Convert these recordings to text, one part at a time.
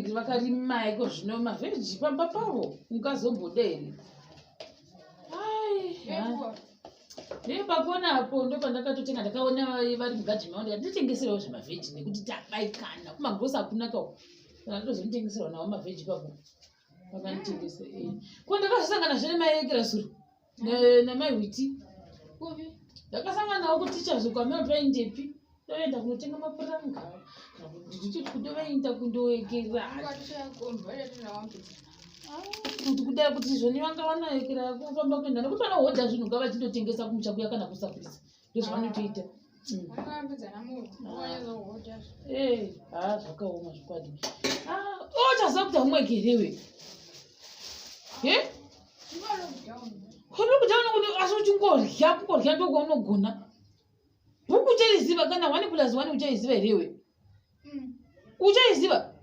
Vakarima iko zvino mavheji pamba pavo ungazomboda here? Ai, pakona apo ndopandakatotenga, ndakaona vari mugadheni mavo, ndikati nditengeserewo zvemavheji nekuti tabaikana kumagrosa hakunaka uko. Saka ndotozonitengeserwa nawo mavheji ipapo vakanditengesa. Ko ndakazosangana zve nemai vekera suru namai Hwiti. Kupi? Ndakasangana navo kutichers uko, amai vaindepi, ndoenda kunotenga mapuranga kana kuti kudovaenda kundoekera kuti kudai kuti izvoni vanga vanoekera kufamba kuenda nekuti vanohodha zvinhu ka vachindotengesa kumusha kuya kana kusafirisa, ndozvavanotoita. Ha, zvakaoma zvokwadi. Ochaziva kuti haumwekerewe e lockdown, asi uchingorya, kungorya ndokwaunogona. Bhuku uchaiziva kana 1 plus 1 uchaiziva herewe? Uchaiziva?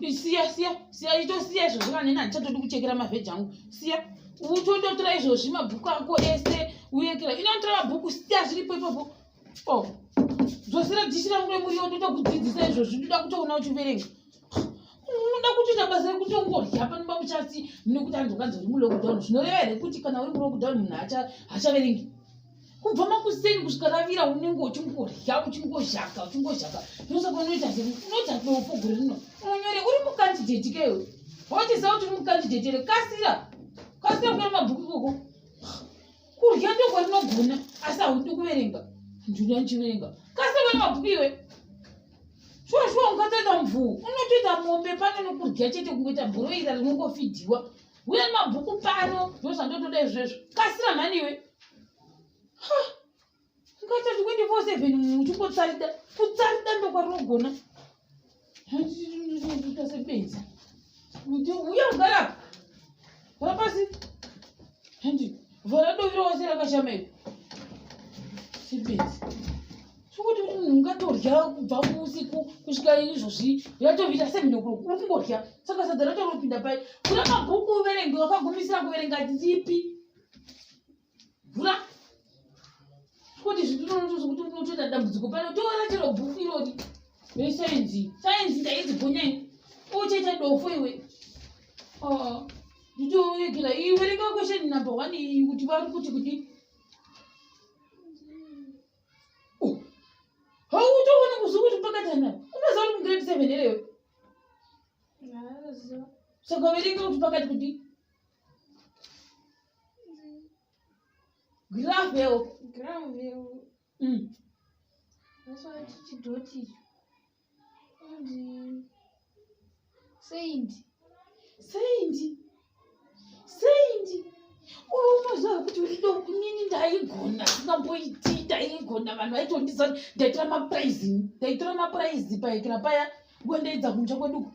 Siya, siya, siya, itosiya izvozvo. Kana neni handichatodi kuchekera mavheji angu. Siya, utondotora izvozvi mabhuku ako ese uyekera inotora mabhuku. Siya zviripo ipopo. O dzosera dhishi rangu remuriwo, ndotokudzidzisa izvozvi. Ndoda kutoona uchiverenga. Unoda kutoita basa rekutongorya pano pamuchasi nekuti anzi ukanzi uri mulockdown. Zvinoreva here kuti kana uri mulockdown munhu hachaverengi? Kubva makuseni kusvika ravira unenge uchingorya, uchingozhaka, uchingozhaka. Ndosaka unoita unoita dofo gore rino. Unonyore uri mucandidate kewe, wachiziva kuti uri mucandidate here? Kasira, kasira kunyora mabhuku ikoko. Kurya ndokwarinogona, asi haudi kuverenga. Ndinoda ndichiverenga. Kasira kunyora mabhuku iwe. Shuwa shuwa, ungatoita mvuu, unotoita mombe pano nokurya chete, kungoita bhuroira rinongofidhiwa. Uye mabhuku pano, ndozvandotoda izvezvo. Kasira mhani iwe. Ungaita 24/7 uchingotsarida kutsarida, ndokwarinogona. Ita sebenzi, uya ugara apa, gara pasi. Handi vhara doviro wose rakashama iri sebenzi. Sokuti munhu ungatorya kubva usiku kusvika izvozvi yatovira 7 o'clock, uri kungorya, saka sadza racho rinopinda pai? Vhura mabhuku uverenge. Wakagumisira kuverenga ripi? Vhura kuti zvitinonotozokuti unotoita dambudziko pano. Tora chero bhuku irori resainzi. Sainzi ndaidzigonya uchaita dofo iwe. Nditoekera iverenga question number 1 iyi kuti vari kuti kudii. Hautooni kuziva kuti pakatana unoziva kuti mugrade 7 herewe? Saka verenga kuti pakati kudii. Gravel. Gravel. That's chidhoti icho. Sand. Sand, sand. Unoziva kuti urido inini ndaigona singamboiti, ndaigona. Vanhu vaitondiziva, ndaitora maprize, ndaitora maprize paekera paya. Kuendeedza kumusha kweduko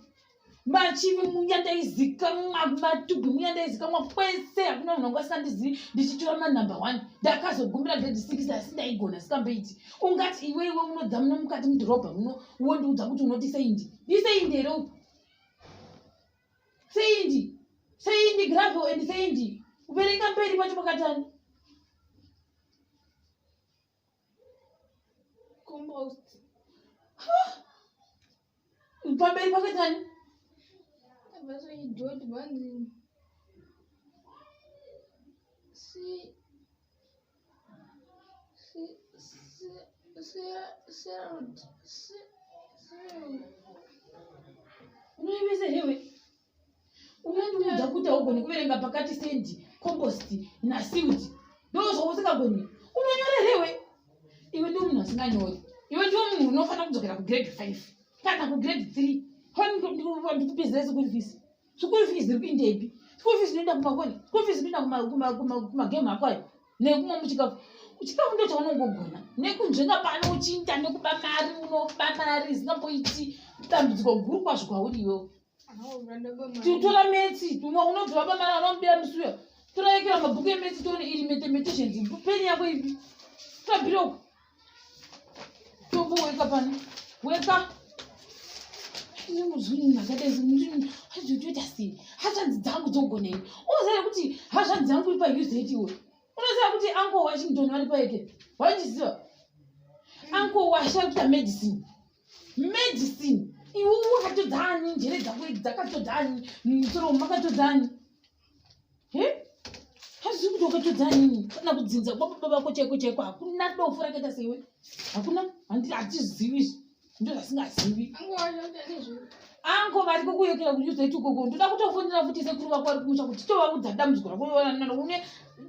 machivi munya ndaizikamwa, matubhi munya ndaizikamwa kwese, hakuna munhu wanga asingandizivi, ndichitora manumber 1. Ndakazogumira grade 6, asi ndaigona sikamboiti. Ungati iwe iwe unodza muno mukati mudhorobha muno, wondiudza kuti unoti sand? Ndisand here uku? Sand, sand, gravel and sand. Uverenga mberi pacho pakatani. Compost. Pamberi pakatani. That's why you do it one. C C C C C C C. Unoivese hewe? Unondiudza kuti haugoni kuverenga pakati sand, compost nasilt, ndo zvausingagoni? Unonyora hewe iwe? Ndiwo munhu asinganyori iwe. Ndiwo munhu unofanira kudzokera kugrade 5 kana kugrade 3. Ndikupedzera school fees. School fees iri kuindepi? School fees inoenda kumakoni, school fees inoenda kumagame ako ayo nekumwe muchikafu. Chikafu ndo chaunongogona nekunzvenga pano uchiinda nekuba mari. Unoba mari zingamboiti, dambudziko guru kwazvo kwauri iwewe. Tora maths, unobva waba mari, anomubira musuya. Toraekera mabhuku emaths, tione iri mathematicians. Peni yako ipi? Tora tombo, weka pano, weka. Akadai sei? Hazvanzi dzangu dzogonei? Unoziva kuti hazvanzi dzangu iri paUZ iwe? Unoziva kuti Uncle Washington vari paeke? Waichiziva uncle Washa kuita medicine? Medicine. Iwe wakatodzani njere dzako dzakatodzani musoro makatodzani. He? Hazvisi kuti wakatodzani kana kudzinza kwababa vako chaiko chaiko hakuna dofo rakaita seiwe. Hakuna hatizivi izvi. Ndozvasingazivi. Ango variko kuyekera kuUZ ukoko ndoda kutofonera futi sekuru vako vari kumusha kuti titovaudza dambudziko rako une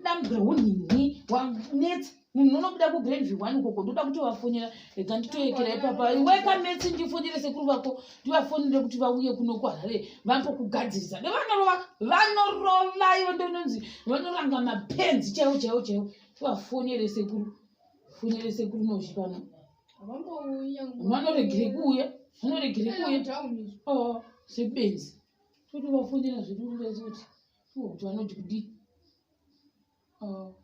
dambudziko rehunhinhi wanetsa munhu unobuda kugrandview one ukoko ndoda kutovafonera rega nditoyekera ipapa iwe kametsi ndifonere sekuru vako ndivafonere kuti vauye kuno kuharare vambokugadzirisa nevanorova vanorova ivo ndononzi vanoranga mapenzi chaiwo chaiwo chaiwo tivafonere sekuru fonere sekuru nozvi pano vanoregere kuuya vanoregere kuuya oh, sebenzi totovafonera zvedu kuti kuti vanoti kudii oh.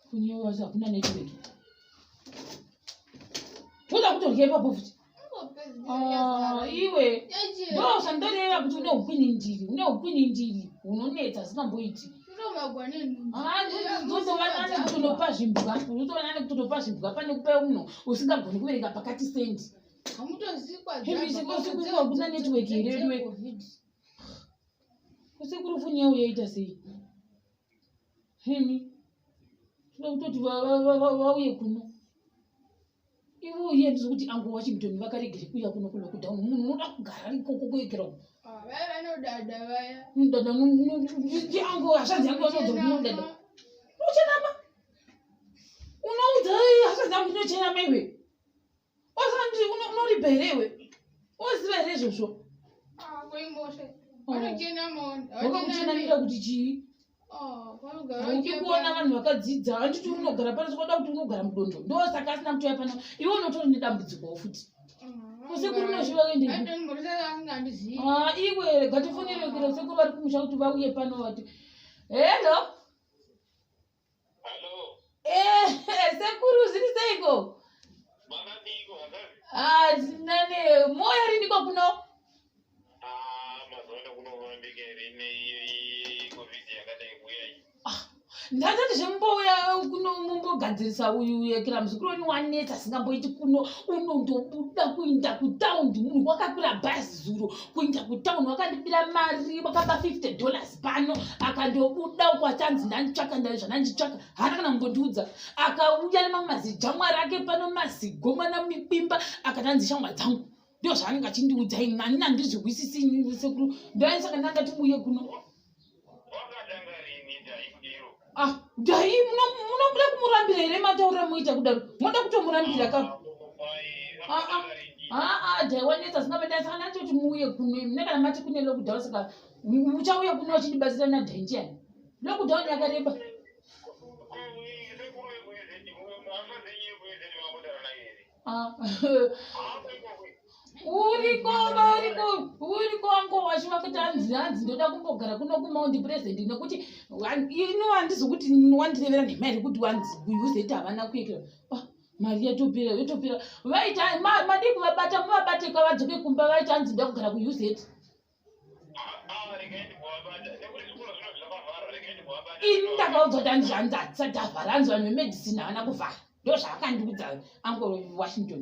Kunyewa asi hakuna network. Toda kutodya ipapo futi. Ah, iwe ndo zvandoreva kuti une ukwinindiri une ukwinindiri hunonetsa asingamboiti unotova nani kutonopa zvimbwa unotova nani kutonopa zvimbwa pane kupa munhu usingagoni kuverenga pakati sendi hakuna network here veduwe Kusekuru foni yavo yaita sei? Hemi. Toda kutoti vauye kuno. Ivo iye ndizvo kuti angu Washington vakaregere kuuya kuno kulockdown. Munhu unoda kugara ikoko kuegera uko. Ah, vaya vanodada vaya. Unodada ndi angu hashanzi yangu vanoudza kuti unodada. Unochenama. Unoudza hashanzi yangu inochenama iwe. Oziva unoripa here iwe? Oziva here izvozvo? Wakakuchenamira kuti chii? Haudi kuona vanhu vakadzidza handiti unogara pano saka kuti unogara mudondo ndosaka asina kutouya pano iwe unotori nedambudzikowo futi kusekuru unoziva kuende ah, iwe rega tifonere kure sekuru vari kumusha kuti vauye pano vati hello Hello. Eh, sekuru zviri seiko? Makadiko hanzvadzi? Ah, nane moyo riniko kuno? Ah, mazuva ano kunovambika here neiyi covid yakadai kuuya iyi? Ah, ndandati zvemumbouya kuno mumbogadzirisa uyu yekera muzukuru wenyu wanetsa asingamboiti kuno unondobuda kuinda kutaundi munhu wakakwira bhazi zuro kuinda kutaundi wakandibira mari wakaba 50 dollars pano akandobuda uko achanzi ndanditsvaka zvananditsvaka haana kana kumbondiudza akauya nemamwe mazijamwari ake pano mazigoma namikwimba akati anzi shamwa dzangu ndo zvaanenge achindiudza ini nani nandizvihwisisi sekuru ndaisaka ndangati uye kuno ah dai munoda kumurambira here mataurira moita kudaro moda kutomurambira ka aa ah, ah, ah, dai wanetsa singamadai natoti muuye kuno mune kana mati kune lockdown saka Muchauya kuno achindibatsira nadhai ndiani? Lockdown yakareba. Ah. Uriko variko uriko wangu wacho vakuti hanzi hanzi ndoda kumbogara kuno kumount president nekuti ino handizi kuti wandirevera nhema here kuti wanzi kuyuzeti havana kuekera ah, mari yatopera yotopera vaita madii kuvabata muvabate kavadzoke kumba vaita hanzi ndoda kugara kuyuzeti ini ndakaudzwa kuti hanzi hanzi hatisati avhara hanzi vanhu vemedicine havana kuvhara ndozvaakandiudza uncle washington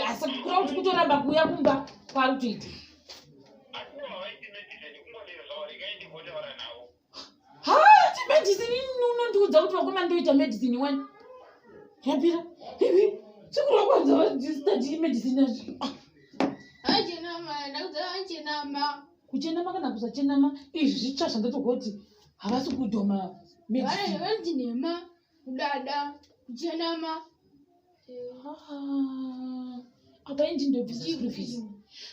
asi kura kuti kutoramba kuuya kumba kwaari kutoita haati medicine unondiudza kuti vakoma ndoita medicine wani yapira ivi sekuru vakwanza vastati medicine ah. Kuchenama kana kusachenama izvi zvitsva zvandatogoti havasi kudhoma medicine kudada kuchenama ah, apa ini ndindobvisa school fees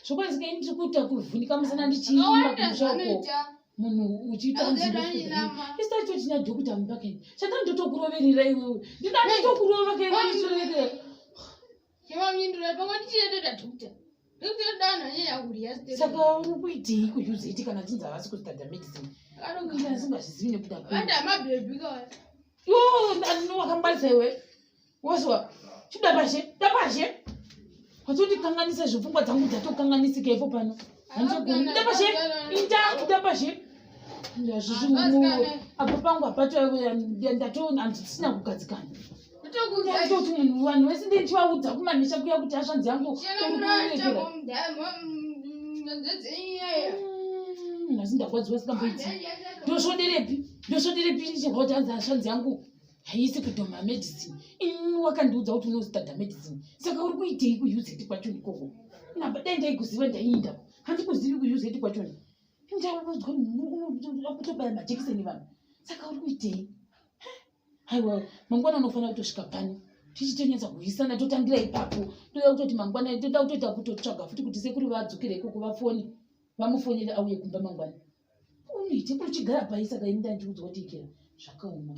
zvokwanisika ini ndiri kuita kuvhunika musana ndichiimba kumusha uko munhu uchiita isita cho china dhokota mupakeni chanda ndotokuroverera iwewe ndida nditokurova keiwewe Saka uri kuitei kuyuzeti kana chinzi havasi kustadha medicine? Anongoita asingazvizivi nekuda kwe. Wakangwarisa iwe. Wozwa chida pashe, da pashe. Watondikanganisa zvepfungwa dzangu dzatokanganisika ipo pano. Handichagoni. Da pashe, ita, da pashe. Ndazvizvi apo pangu apato ndatoona handisina kugadzikana. Ndakutoti munhu vanhu vese ndichivaudza kumamisha kuya kuti hazvanzi yangu nhasi ndagwadziwa sikamboiti ndosvoderepi ndosvoderepi ndichirwa kuti hanzi hazvanzi yangu haisi kudhoma medicine ini wakandiudza kuti unozitadha medicine saka uri kuitei kuuzeti kwacho ikoko naba dai ndaikuziva ndaiinda handikuzivi kuuzeti kwachona ndaudzwa unoda kutobaya majekiseni vanhu saka uri kuitei Aiwa, mangwana unofanira kutosvika pano tichitonyatsa kuisana totangira ipapo. Toda kutoti mangwana toda kutoita kutotsvaga futi kuti sekuru vadzokere ikoko vafone vamufonere auye kumba mangwana. Unoite kuchigara pai saka ini ndandiudzwa kuti ikera zvakaoma.